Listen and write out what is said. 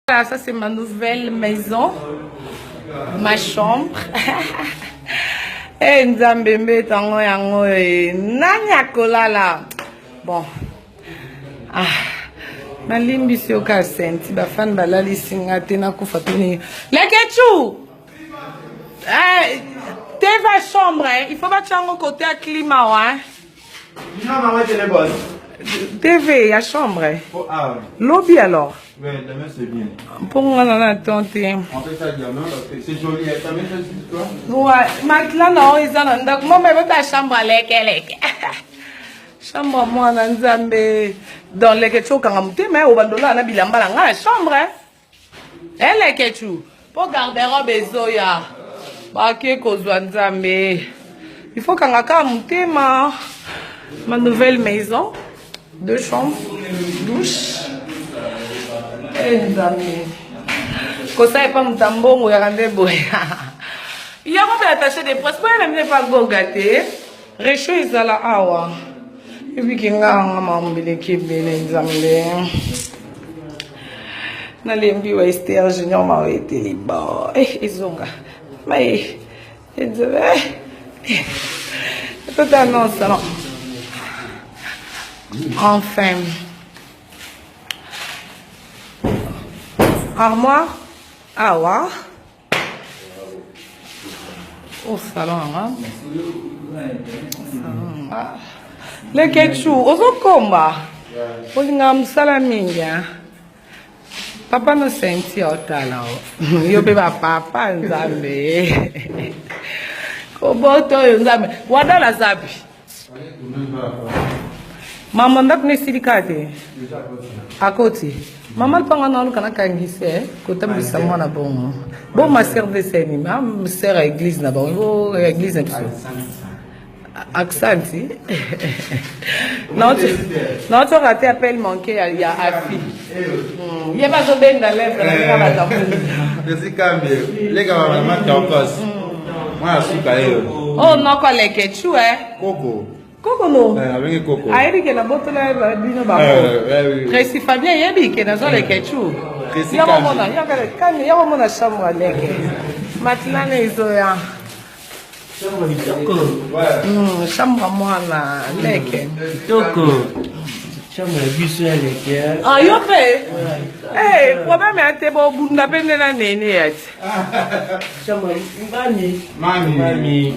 Voilà, ça c'est ma nouvelle maison, ma chambre. Eh Nzambe mbeto yango yango eh, nani akolala bon ah nalimbisi yo ka senti bafani balalisi nga te nakufa to nini lekechu eh, teva chambre eh. il faut batya yango kote ya climat wa eh. Non, maman, tu es bonne. TV ya chambre. Oh, ah. Lobi alors. Ouais, demain c'est bien. Pour moi, on a tenté. On fait ça demain parce que c'est joli. T'as mis ça sur toi? Ouais, matelas na oyo eza na ndako. Mama ebota chambre leke leke. Chambre mwana Nzambe. Dans leke ti okanga motema obandola na bilamba na ngai ya chambre. Elekechu po garde-robe ezoya bake kozwa nzambe il faut kanga kaka motema ma nouvelle maison deux chambres douche e nzambe kosala epa moto ya mbongo yaka nde boye yango mpe attaché de presse boya na bino epa goga te Rechaud ezala awa. Ebiki nga nga mambo eleki ebele nzambe. Nalembi wa Esther Junior mawa eteli ba. Eh ezonga. Mai nzambe. Eh. Tota non salon. Enfin. Armoire awa. Oh, salon yanga lekechu ozokomba olingaka mosala mingi papa no senti otala o yo mpe bapapa nzambe kobota oyo nzambe wadala zapi Mama ndako na esili kaka te akoti mama lupanga na oluka nakangisi eh, kotambwisa mwana bongo bo ma sœur de seni ma sœur ya église na bango ya église na biso aksanti naotoka rate appel manqué ya, ya afi hmm. ye bazobenda lèvre na ndenge batambuzi leka bamama tokos mwana suka ye oh noko lekechu eh koko koko no eh, abengi koko ayebi ke nabotola bino bango eh, eh, Tracy Fabien yebi ke nazwa lekechu yakomona chambre leke matilana ezoya chambre ya mwana leke kitoko chambre ya biso ya leke ah, yo mpe problème ya te bobunda mpe nde na nene ya ti chambre mami mami mami.